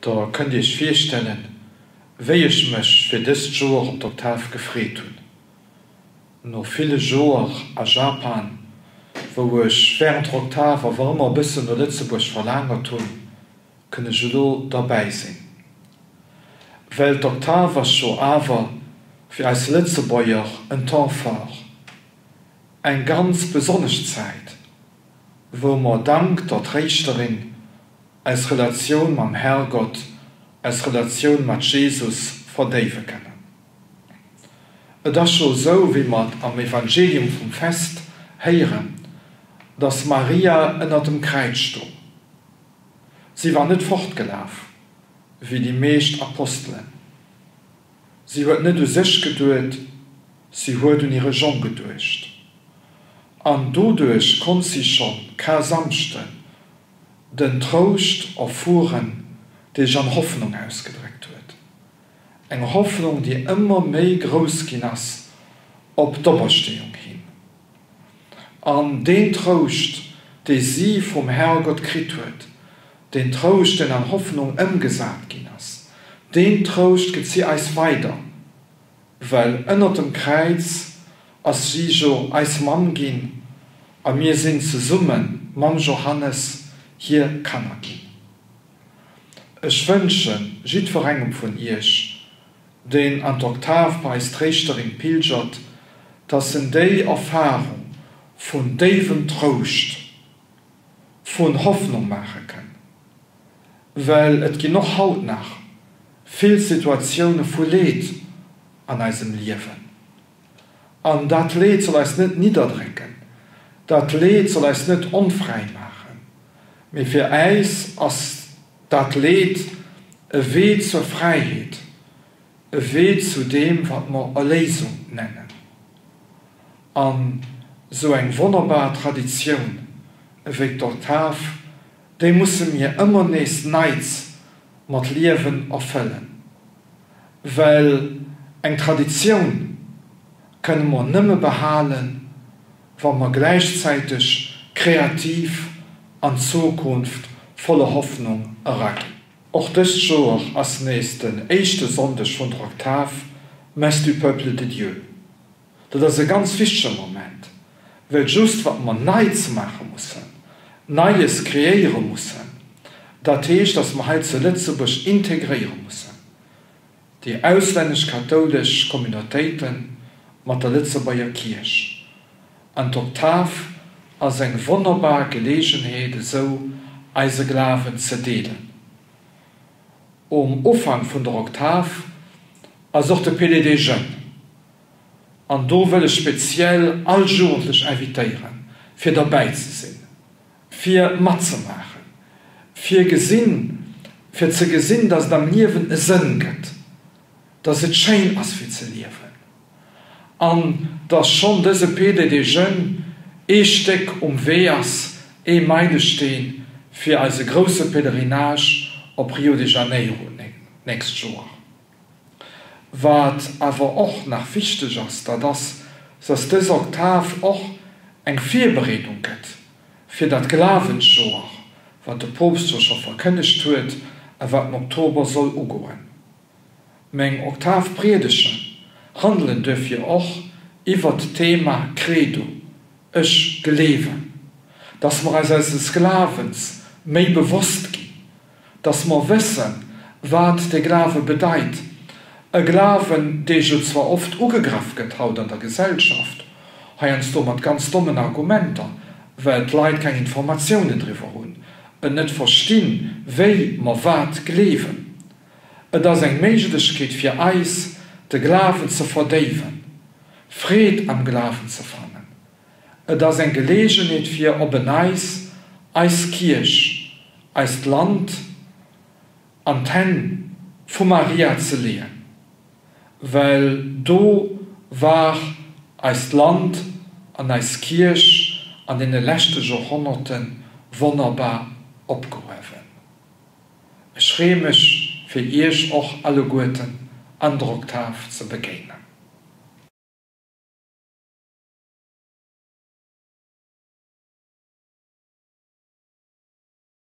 Der kënnt iech virstellen, wéi ech mech fir dëst Joer op d'Oktav gefreet hunn. No ville Joer a Japan, wou ech wärend der Oktav awer ëmmer e bëssen no Lëtzebuerg verlaangert hunn, kënn ech elo derbäi sinn. Well d'Oktav ass jo awer fir eis Lëtzebuerger en Temps fort, eng ganz besonnesch Zäit, wou mer dank der Tréischterin eis Relatioun mam Herrgott, eis Relatioun mat Jesus verdéiwe kënnen. Et ass jo esou, wéi mer et am Evangelium vum Fest héieren, dass Maria ënnert dem Kräiz stoung. Si war net fortgelaf, wéi déi meescht Apostelen. Si huet net u sech geduet, si huet un hire Jong geduecht. An doduerch konnt si schonn Karsamschden den Trouscht erfueren, dee sech an Hoffnung ausgedréckt huet. Eng Hoffnung, déi ëmmer méi grouss ginn ass op d'Opersteeung hin. An deen Trouscht, dee si vum Herrgott kritt huet, deen Trouscht, deen an Hoffnung ëmgesat ginn ass, deen Trouscht gëtt si eis weider, well ënnert dem Kräiz ass si jo eis Mamm ginn a mir sinn zesumme mam Johannes hir Kanner ginn. Ech wënsche jiddwerengem vun iech, deen an d'Oktav bei eis Tréischterin pilgert, dass en déi Erfahrung vun déiwem Trouscht, vun Hoffnung maache kënn. Well et ginn och haut nach vill Situatioune vu Leed an eisem Liewen. An dat Leed soll eis net nidderdrécken, dat Leed soll eis net onfräi maachen, mee fir äis ass dat Leed e Wee zur Fräiheet, e Wee zu deem, wat mer Erléisung nennen. An esou eng wonnerbar Traditioun ewéi d'Oktav, déi musse mir ëmmer nees neits mat Liewen erfëllen. Well eng Traditioun kënne mer nëmme behalen, wa mer gläichzäiteg kreativ an d'Zukunft voller Hoffnung eraginn. Och dëst Joer ass nees den éischte Sonndeg vun der Oktav Messe du peuple de Dieu. Dat ass e ganz wichtege Moment, well just wat mer Neits maache mussen, Neies kreéiere mussen, dat heescht, datt mer hei zu Lëtzebuerg integréiere mussen, déi auslännesch kathoulesch Communautéite mat der Lëtzebuerger Kierch. An d'Oktav ass eng wonnerbar Geleegenheet esou eise Glawen ze deelen. Um Ufank vun der Oktav ass och de PDD Jeunes. An do wëll ech speziell all Jugendlech invitéieren, fir derbäi ze sinn, fir matzemaachen, fir gesinn, fir ze gesinn, dass et am Liewen e Sënn gëtt, dass et schéin ass fir ze liewen an dass schonn dëse PDD Jeunes ee Stéck um Wee ass, ee Meilesteen fir eise grousse Pèlerinage op Rio de Janeiro d'nächst Joer. Wat awer och nach wichteg ass, dat ass, dass dës Oktav och eng Virbereedung gëtt fir dat Glawensjoer, wat de Poopst jo scho verkënnegt huet a wat am Oktober soll ugoen. Meng Oktavpriedege handelen duerfir och iwwert d'Thema Credo, Ech gleewen, dass mer eis eises Glawens méi bewosst ginn, dass mer wëssen, wat dee Glawe bedeit, e Glawen, dee jo zwar oft ugegraff gëtt haut an der Gesellschaft, heiansdo mat ganz dommen Argumenter, well d'Leit keng Informatiounen driwwer hunn, et net verstinn, wéi mer wat gleewen. Et ass eng Méiglechkeet fir eis, de Glawen ze verdéiwen, Freed am Glawen ze fannen. Et ass eng Geleegenheet fir op en Neis eis Kierch, eist Land an d'Hänn vu Maria ze leeën, well do war eist Land an eis Kierch an deene leschte Joerhonnerte wonnerbar opgehuewen. Ech freeë mech fir Iech och alleguerten an der Oktav ze begéinen.